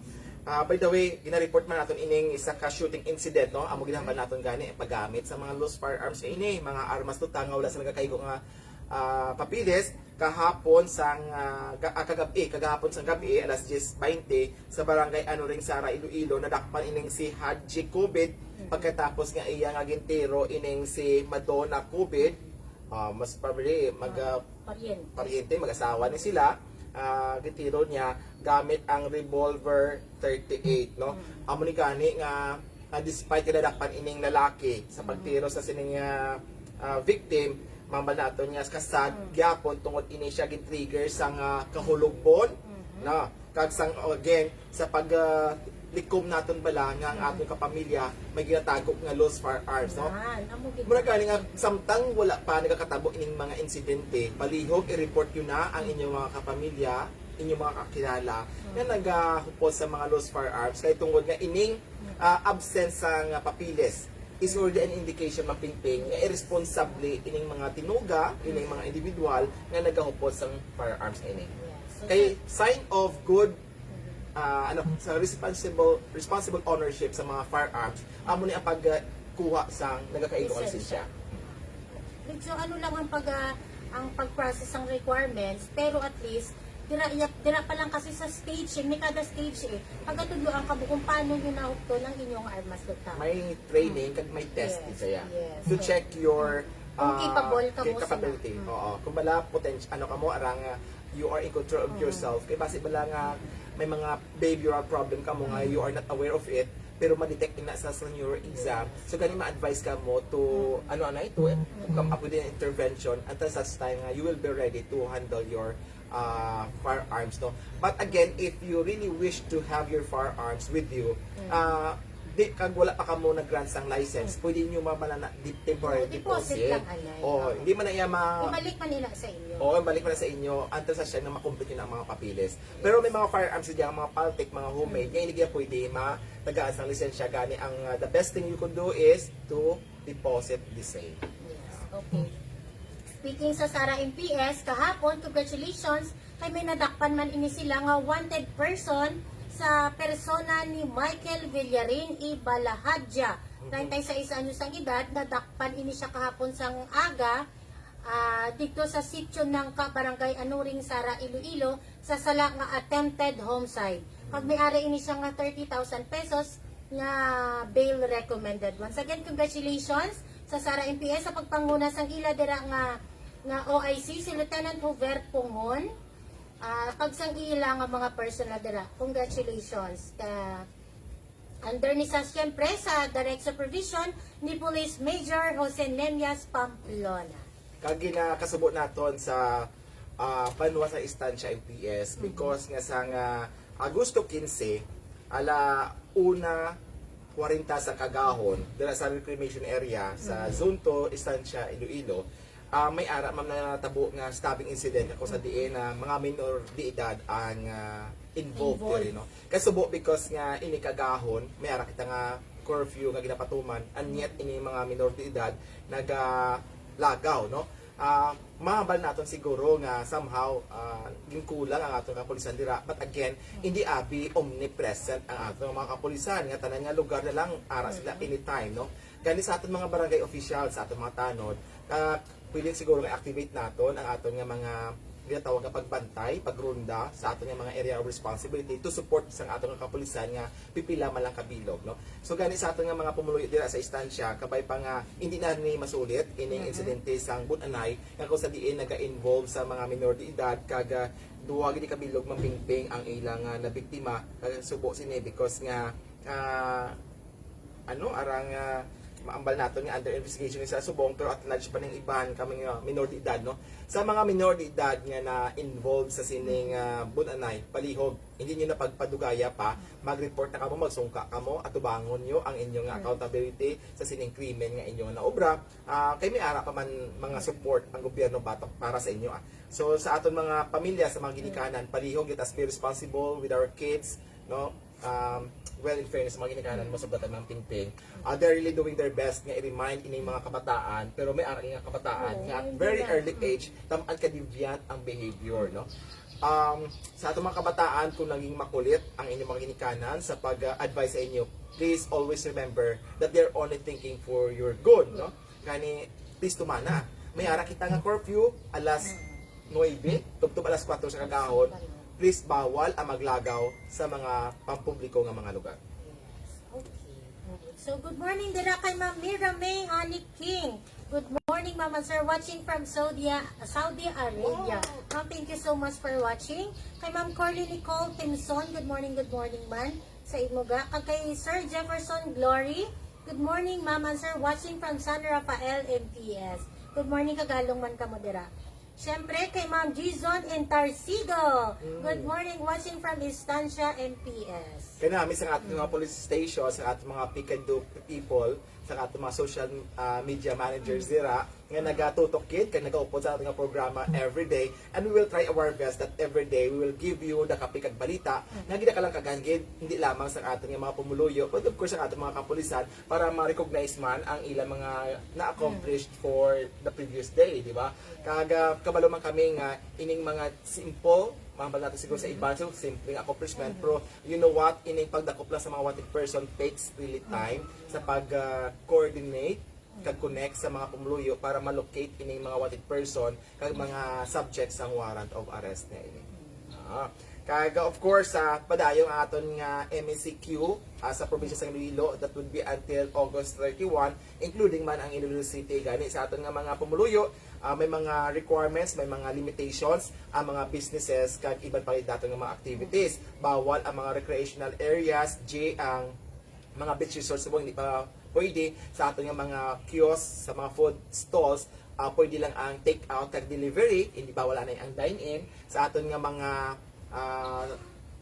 Ah, by the way, ginareport man naton ining isa ka shooting incident, no? Amo ginahambal naton gani ang paggamit sa mga loose firearms ini, mga armas luta nga wala sa nagakaigo nga, ah, papeles kahapon sang, ah, ga-, ah, kagab-i, kagahapon sang gab-i, alas diyes baynte, sa barangay Anuring Sara, Iloilo, nadakpan ining si Hadji Cubid pagkatapos nga iya nga gintiro ining si Madonna Cubid. Ah, mas probably mag, ah, Paryente. paryente, mag-asawa ni sila. Ah, gintiro niya gamit ang revolver thirty-eight, no? Mm. Amo ni gani nga, ah, despite nga nadakpan ining lalaki sa Mm. pagtiro sa sining, ah, ah, victim, mahambal naton nga kasad Mm. gyapon tungod ini siya gin-trigger sang, ah, kahulogbon, Mm-hmm. no? Kag sang, again, sa pag, ah, likom naton bala nga ang Mm. aton kapamilya may ginatago nga loose firearms, no? Yan, amo gid. Mura gani nga samtang wala pa nagakatabo ining mga insidente, palihog i-report yun na ang inyong mga kapamilya, inyong mga kakilala Mm. nga nagahupol sa mga loose firearms kay tungod nga ining, Mm. ah, absence sa nga papeles is already an indication, Ma'am Pingping, nga irresponsable ining mga tinuga, ining mga individual nga nagahupol sang firearms ini. Yes. So, Kay sir sign of good, ah, ano, sa responsible responsible ownership sa mga firearms, amo ni ang pagkuha sang nagakaigo nga Lisensya. lisensya. Medyo ano lang ang pag, ah, ang pag-process ng requirements, pero at least dira, iya- dira pa lang kasi sa stage, eh, may kada stage, eh. Pagkatudlo ang kabuok kung paano nyo nahukton ang inyong armas luta. May training, kag may test Yes, din saya. yes. To So, check your, kung ah, capable ka mo sila. capability. Mm. Oo. Kung bala, potential, ano ka mo, arang, ah, you are in control of Mm. yourself. Kay basi bala nga may mga behavioral problem ka mo nga Mm. you are not aware of it, pero ma-detect na sa, sa neuro exam. Yes. So, gani ma-advise ka mo to, Mm. ano, ano, to, to Mm. come up with an intervention until such time nga you will be ready to handle your, ah, firearms, no? But again, if you really wish to have your firearms with you, Mm. ah, di, kag wala pa kamo nag-grant sang license, Mm. pwede nyo mamalana di, temporary Oo, deposit deposit. lang, anay. Oo, Oo. hindi man na iya ma- Ibalik man nila sa inyo. Oo, ibalik man na sa inyo until sa siya nga ma-complete yun ang mga papeles. Pero may mga firearms diyan, mga paltik, mga homemade, Mm. nga hindi pwede matagaan sang lisensya. Gani ang, uh, the best thing you could do is to deposit the same. Yes, okay. Speaking sa Sara M P S, kahapon, congratulations, kay may nadakpan man ini sila nga wanted person sa persona ni Michael Villarin Ibalahadja, Mhm. treinta y seis anyos ang edad, nadakpan ini siya kahapon sang aga, ah, dito sa Sitio Nangka, Barangay Anuring, Sara, Iloilo, sa sala nga attempted homicide. Pag may ara ini siya nga thirty thousand pesos nga bail recommended. Once again, congratulations sa Sara M P S sa pagpanguna sang ila dira nga, nga O I C, si Lieutenant Hubert Pungon. Ah, kag sang ila nga mga personnel dira. Congratulations. Ka, under ni sa, siyempre, sa direct supervision ni Police Major Jose Nemias Pamplona. Kag ginakasubo naton sa, ah, banwa sa Estancia M P S Mhm. because nga sang, ah, Agosto quince, ala una kwarenta sa kagahon, dira sa reclamation area sa Mhm. Zone two, Estancia, Iloilo, ah, may ara man natabo nga stabbing incident ako sa Mhm. diin na mga minor de edad ang, ah, involved Involved. diri, no? Kasubo because nga ini kagahon, may ara kita nga curfew nga ginapatuman, and yet ini mga minor de edad nagalagaw, no? Ah, mahambal naton siguro nga somehow, ah, ginkulang ang aton kapulisan dira. But again, hindi abi omnipresent ang aton mga kapulisan nga tanan nga lugar na lang ara sila Mhm. anytime, no? Gani sa aton mga barangay official, sa aton mga tanod, ah, pwede siguro nga activate naton ang aton nga mga ginatawag nga pagbantay, pagronda sa aton nga mga area of responsibility to support sa aton nga kapulisan nga pipila man lang ka bilog, no? So gani sa aton nga mga pumuluyo dira sa Estancia, kabay pa nga hindi na ni masulit ining Mhm. insidente sang Bun-anay nga kung sa diin naga-involve sa mga minor de edad kag, ah, duha gid ka bilog mapingping ang ilang, ah, nabiktima, kag subo sini because nga, ah, ano, arang, ah, maambal naton nga under investigation sa subong, pero at large pa ning iban kami nga minor de edad, no? Sa mga minor de edad nga na-involved sa sining, ah, bun-anay, palihog, hindi nyo na pagpadugaya pa, mag-report na kamo, magsungka kamo, atubangon nyo ang inyo nga accountability sa sining krimen nga inyo nga naobra. Ah, kay may ara pa man mga support ang gobyerno batok para sa inyo, ah. So, sa aton mga pamilya, sa mga ginikanan, palihog, let us be responsible with our kids, no? Um, well, in fairness, mga ginikanan mo, sa Batang Pingping, ah, they're really doing their best nga i-remind ining mga kabataan, pero may ara nga kabataan Oo, nga at hindi very na. early age, tam-an ka deviant ang behavior, no? Um, sa atong mga kabataan, kung naging makulit ang inyong mga ginikanan sa pag-advise sa inyo, please always remember that they're only thinking for your good, no? Gani, please tumana. May ara kita nga curfew, alas nuebe, tubtob alas kuwatro sa kagahon. Please, bawal ang maglagaw sa mga pampubliko nga mga lugar. Yes. Okay. So, good morning dira kay Ma'am Mira May Honey King. Good morning, Ma'am and Sir. Watching from Saudi, Saudi Arabia. Ma'am, thank you so much for watching. Kay Ma'am Corley Nicole Timson, good morning, good morning man sa imo ga. Kag kay Sir Jefferson Glory, good morning, Ma'am and Sir. Watching from San Rafael, M P S. Good morning, kagalong man kamo dira. Siyempre, kay Ma'am Gizon Intarsigo. Good morning, watching from Estancia, M P S. Kaya namin sa ating mga police station, sa ating mga Picado people, sa ating mga social, ah, media managers dira, nga nagatutok gid kag nagaupod sa ating mga programa every day, and we will try our best that every day we will give you the kape kag balita nga ginakalagan gid, hindi lamang sa ating mga pumuluyo, but of course sa ating mga kapulisan, para ma-recognize man ang ilang mga na-accomplished for the previous day, di ba? Kag, ah, kabalo man kami nga ining mga simple, mahambal natin siguro sa iban, so simpleng accomplishment, pero you know what, ining pagdakop lang sa mga wanted person takes really time sa pag-coordinate kag connect sa mga pumuluyo para ma-locate ining mga wanted person kag mga subject sang warrant of arrest nga ini. Ah. Kag, of course, ah, padayon ang aton nga M E C Q, ah, sa probinsya sang Iloilo, that would be until August thirty-one, including man ang Iloilo City. Gani sa aton nga mga pumuluyo, ah, may mga requirements, may mga limitations ang mga businesses kag iban pa gid daton nga mga activities. Bawal ang mga recreational areas, G, ang mga beach resorts subong hindi pa pwede. Sa aton nga mga kiosk, sa mga food stalls, ah, pwede lang ang take out kag delivery, hindi, bawal anay ang dine-in. Sa aton nga mga, ah,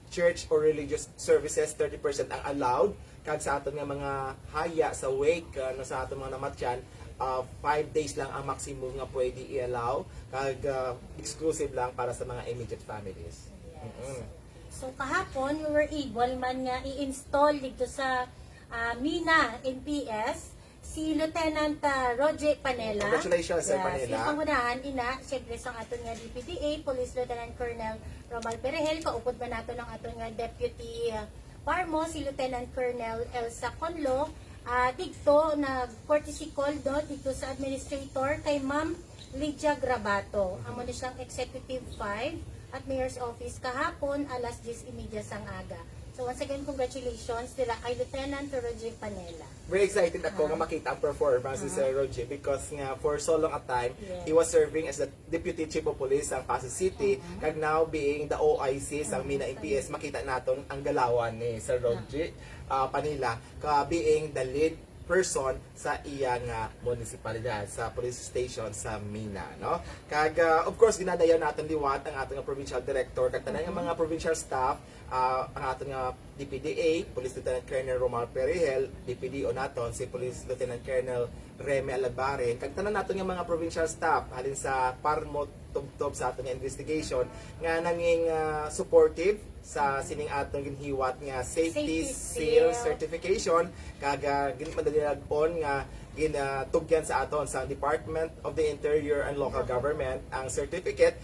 church or religious services, thirty percent ang allowed. Kag sa aton nga mga haya sa wake, ah, no, sa aton mga namatyan, ah, five days lang ang maximum nga pwede i-allow. Kag, ah, exclusive lang para sa mga immediate families. Mm-mm. So kahapon, we were able man nga i-install dito sa ah, Mina M P S si Lieutenant ah, Roger Panela. Congratulations, Sir Panela. Sa pangunahan, ina, siyempre sa aton nga D P D A, Police Lieutenant Colonel Romal Perehel, kaupod man nato ang aton nga Deputy ah, Parmo, si Lieutenant Colonel Elsa Conlo, ah, dito nag courtesy call do dito sa administrator kay Ma'am Lydia Grabato. Amo ni siyang Executive five at Mayor's Office kahapon alas diyes y media sang aga. So once again, congratulations dira kay Lieutenant Roger Panela. Very excited ako nga makita ang performance ni Sir Roger because nga for so long a time, Yes. he was serving as the Deputy Chief of Police sa Passi City, kag now being the O I C sa Mina M P S, makita naton ang galawan ni Sir Roger ah, Panila ka being the lead person sa iya nga munisipalidad, sa police station sa Mina, no? Kag, ah, of course, ginadayaw naton liwat ang aton nga provincial director kag tanan nga mga provincial staff, ah, ang aton nga D P D A, Police Lieutenant Colonel Romar Perihel, D P D O naton, si Police Lieutenant Colonel Remy Alabarin, kag tanan naton nga mga provincial staff halin sa Parmo tubtob sa aton nga investigation nga nanging, ah, supportive sa sining aton ginhiwat nga safety Safety seal seal. certification, kag, ah, gin-, madali lang on nga ginatugyan sa aton sa Department of the Interior and Local Government ang certificate,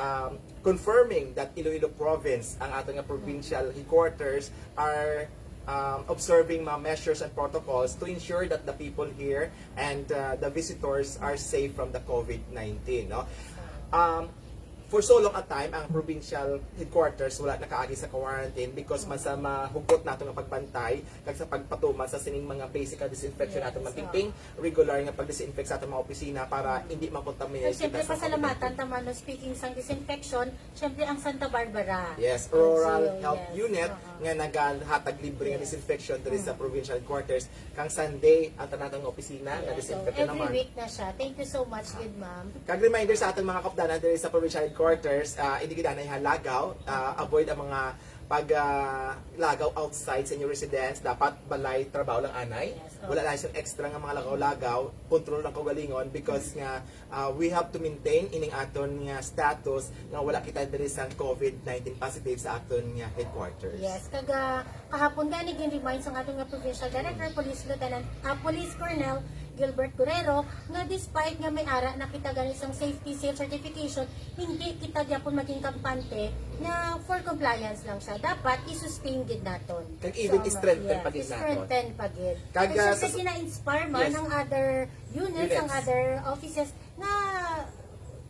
um, confirming that Iloilo Province, ang aton nga provincial headquarters, are, um, observing mga measures and protocols to ensure that the people here and, uh, the visitors are safe from the COVID nineteen, no? Um, for so long a time, ang provincial headquarters wala nakaagi sa quarantine because man sa mahugot nato nga pagbantay kag sa pagpatuman sa sining mga basic nga disinfection Yes, nato, Ma'am oo. Pingping, regular nga pag-disinfect sa atong mga opisina para hindi ma-contaminate Kag siyempre, kita sa pasalamatan COVID nineteen. Ta man, no, speaking sang disinfection, siyempre ang Santa Barbara. Yes, Rural N G O, Health yes. Unit, Oo. nga nagahatag libre nga disinfection diri sa provincial headquarters. Kang Sunday, ang tanan nga opisina nga disinfect na naman. Every week na siya. Thank you so much, good ma'am. Kag reminder sa aton mga kaupdanan diri sa provincial headquarters, ah, hindi gid anay ha lagaw, ah, avoid ang mga pag ah, lagaw outside sa inyong residence. Dapat balay trabaho lang anay. Yes, Wala na isang extra nga mga lagaw-lagaw. Control lang kaugalingon because nga ah, we have to maintain ining aton nga status nga wala kita diri sang COVID nineteen positive sa aton nga headquarters. Yes, kag ah, kahapon gani gin-remind sang aton nga provincial director, Police Lieutenant, ah, Police Colonel Gilbert Guerrero, nga despite nga may ara na kita gani sang safety seal certification, hindi kita gyapon maging kampante nga for compliance lang siya. Dapat i-sustain gid naton. Kag even So, strengthen yes, pa gid naton. Strengthen pa gid. Kag, Kag ah, syempre, sa- gina-inspire man Yes. ang other units, Units. ang other offices na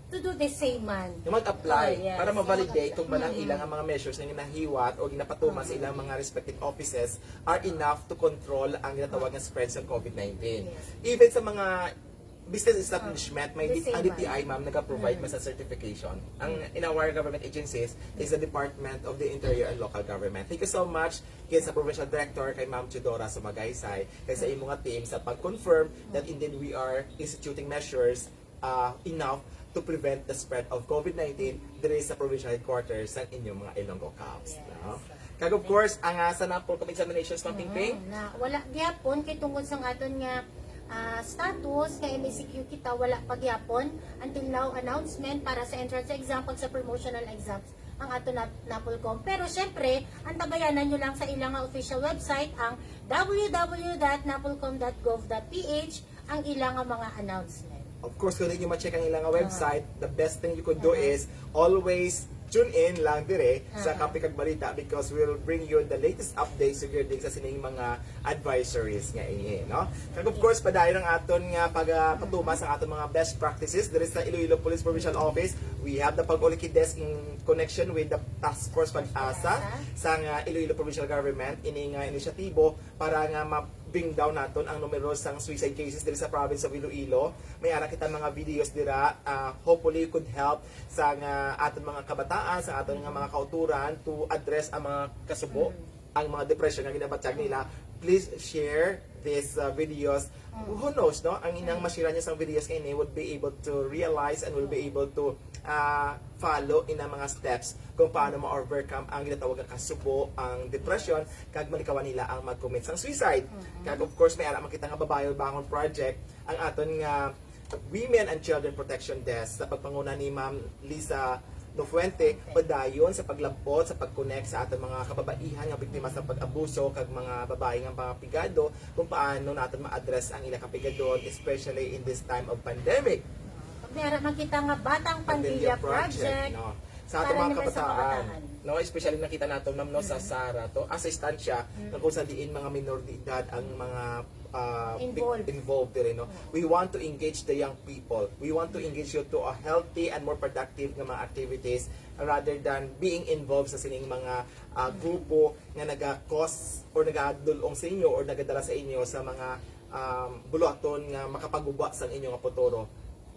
to do the same man. Nga mag-apply Oh, yes. para ma-validate Mag-apply. kung ba ang ilang ang mga measures nga ginahiwat o ginapatuman sa ilang mga respective offices are enough to control ang ginatawag nga spread sa COVID nineteen. Yes. Even sa mga business establishment, may The D- same ang man. D T I, ma'am, nag-provide man sa certification. Ang in our government agencies is the Department of the Interior and Local Government. Thank you so much kay sa Provincial Director, kay Ma'am Teodora Sumagaysay, kay sa imo nga team sa pag-confirm that indeed we are instituting measures uh, enough to prevent the spread of COVID nineteen diri sa provincial headquarters sa inyong mga Ilonggo Cops. Yes. No? Kag of course, ang uh, sa NAPOLCOM examinations, Ma'am Pingping, Mm, na wala gyapon kay tungod sang aton nga ah, status nga M A C Q kita, wala pa gyapon until now announcement para sa entrance exam pag sa promotional exams ang ato na NAPOLCOM. Pero syempre, antabayanan nyo lang sa ilang nga official website, ang w w w dot napolcom dot gov dot p h, ang ilang nga mga announcement. Of course, kung di nyo ma-check ang ilang nga website, the best thing you could do Uh-huh. is always tune in lang dire sa Uh-huh. Kape kag Balita because we'll bring you the latest updates regarding sa sining mga advisories nga ini, no? Kag of course, padayon ang aton nga pagpatuman sa aton mga best practices diri sa Iloilo Police Provincial Office. We have the Pag-Uliki Desk in connection with the Task Force Pag-asa Pag-asa. sang uh, Iloilo Provincial Government, ini nga inisyatibo para nga ma-bring down naton ang numero sang suicide cases diri sa province of Iloilo. May ara kita mga videos dira. Uh, hopefully, it could help sa nga aton mga kabataan, sa aton nga mga kauturan to address ang mga kasubo, ang mga depression nga ginabatyag nila. Please share these uh, videos. Who knows, no? Ang inang masira niya sang videos nga ini would be able to realize and will be able to uh, follow in ang mga steps kung paano ma-overcome ang ginatawag nga kasubo, ang depression, kag malikawan nila ang mag-commit sang suicide. Kag of course, may ara man kita nga Babayon Bangon Project, ang aton nga Women and Children Protection Desk sa pagpanguna ni Ma'am Lisa Nofuente, padayon sa paglab-ot, sa pag-connect sa aton mga kababaihan nga biktima sa pag-abuso kag mga babae nga mga pigado, kung paano naton ma-address ang ila kapigadon, especially in this time of pandemic. Pag may ara man kita nga Batang Pandemya Pandilya Project, no? Sa aton para mga naman sa kabataan, kabataan. No, especially nakita nato, ma'am, no, sa SARA to, ah, sa instansya na kung sa diin mga minor de edad ang mga ah, big- Involved. involved diri, no? We want to engage the young people. We want to engage you to a healthy and more productive nga mga activities rather than being involved sa sining mga ah, grupo nga naga-cause or nagadul-ong sa inyo or nagadala sa inyo sa mga um, buluhaton nga makapaguba sa inyo nga futuro.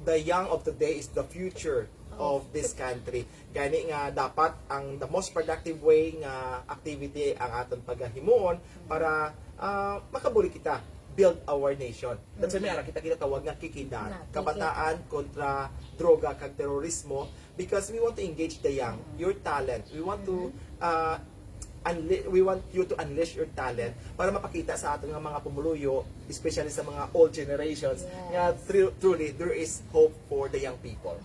The young of today is the future of this country. Gani nga dapat ang the most productive way nga activity ang aton pagahimuon para ah, makabulig kita build our nation. That's why may ara kita ginatawag nga Kikidan. Nga, Kikidan. Kabataan kontra droga kag terorismo because we want to engage the young, your talent. We want to ah, unle- we want you to unleash your talent para mapakita sa aton nga mga pumuluyo, especially sa mga old generations, Yes. nga tru- truly there is hope for the young people.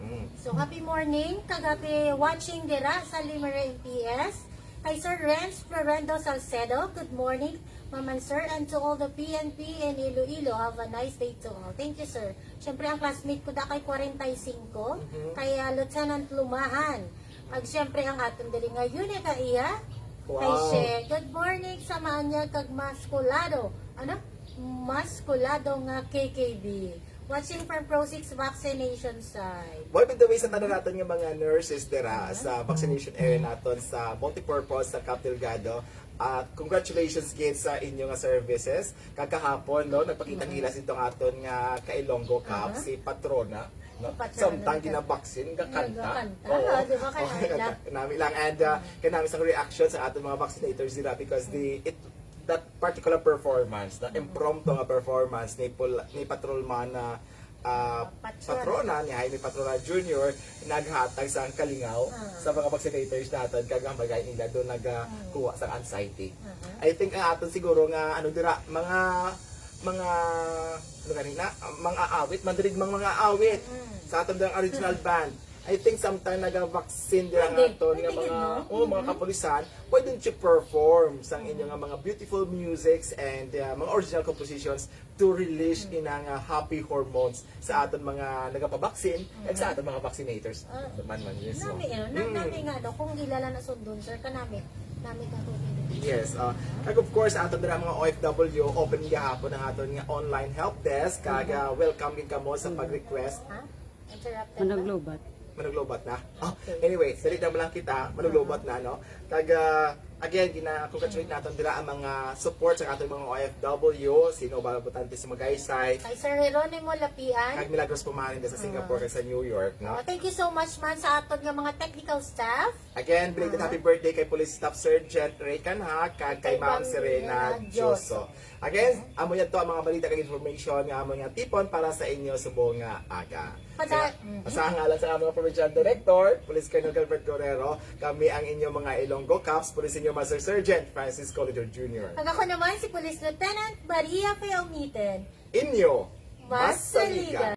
Mm. So, happy morning, kag happy watching dira sa Limere M P S. Kay Sir Renz Florendo Salcedo, good morning, Ma'am and Sir, and to all the P N P in Iloilo. Have a nice day to all. Thank you, Sir. Siyempre, ang classmate ko da kay forty-five, Mhm. kay ah, Lieutenant Lumahan. Ag siyempre, ang aton diri nga Yuni Kaiya, kay Wow. She. Good morning sa Maanyag kag Maskulado. Ano? Maskulado nga K K B. Watching from Pro six Vaccination Site. Well, by the way, sa tanan naton nga mga nurses dira sa vaccination area naton sa multipurpose sa Cap Delgado, at congratulations gid sa inyo nga services. Kagahapon, no, nagpakita nila sa itong aton nga ka-Ilonggo Cap, Aha. si Patrona. Samtang ginabaksin, gakanta. Gakanta, di ba? Kaya nami lang. And uh, kanami sang reaction sa aton mga vaccinators nila because the it that particular performance, the impromptu nga performance ni Pol, ni Patrolman na uh, patrona ni Jaime Patrona Junior naghatag sang kalingaw sa mga vaccinators naton kag ang bagay nila doon nagakuha sang anxiety. I think ang aton siguro nga ano dira mga mga ano gani na mga awit, mandirigmang mga awit sa aton dira original band. I think sometimes naga-vaccine dira naton nga mga oh, mga kapulisan, why don't you perform sang inyo nga mga beautiful musics and uh, mga original compositions to release ina nga happy hormones sa aton mga nagapabaksin at sa aton mga vaccinators. Man man, yes. Nami, eh, na, nami nga, no, kung gilala na sundon, sir, kanami, nami ka ko. Yes, uh, kag of course, aton dira mga O F W, open gihapon ang aton nga online help desk, kag uh, welcome gid kamo sa pag-request. Ha? Interrupted na? Managlobat. Managlobat na? Oh, anyway, dali na lang kita, managlobat na, no? Kag uh, again, gina-congratulate naton dira ang mga support sa aton mga O F W, sino ba botante sa Magaysay, Kay Sir Jeronimo Lapian. Kag Milagros Pumarin sa Singapore kag sa New York, no? Oh, thank you so much man sa aton nga mga technical staff. Again, belated happy birthday kay Police Staff Sergeant Ray Canha kag kay Ma'am Serena Dioso. Again, amo yan to ang mga balita kag information nga amo nga tipon para sa inyo subong nga aga. Pada- Sa, sa ngalan sa among provincial director, Police Colonel Gilbert Guerrero, kami ang inyong mga Ilonggo Cops, Police Senior Master Sergeant Francisco Lidor Junior. Kag ako naman si Police Lieutenant Maria Faye Omiten. Inyo, Mas Saligan.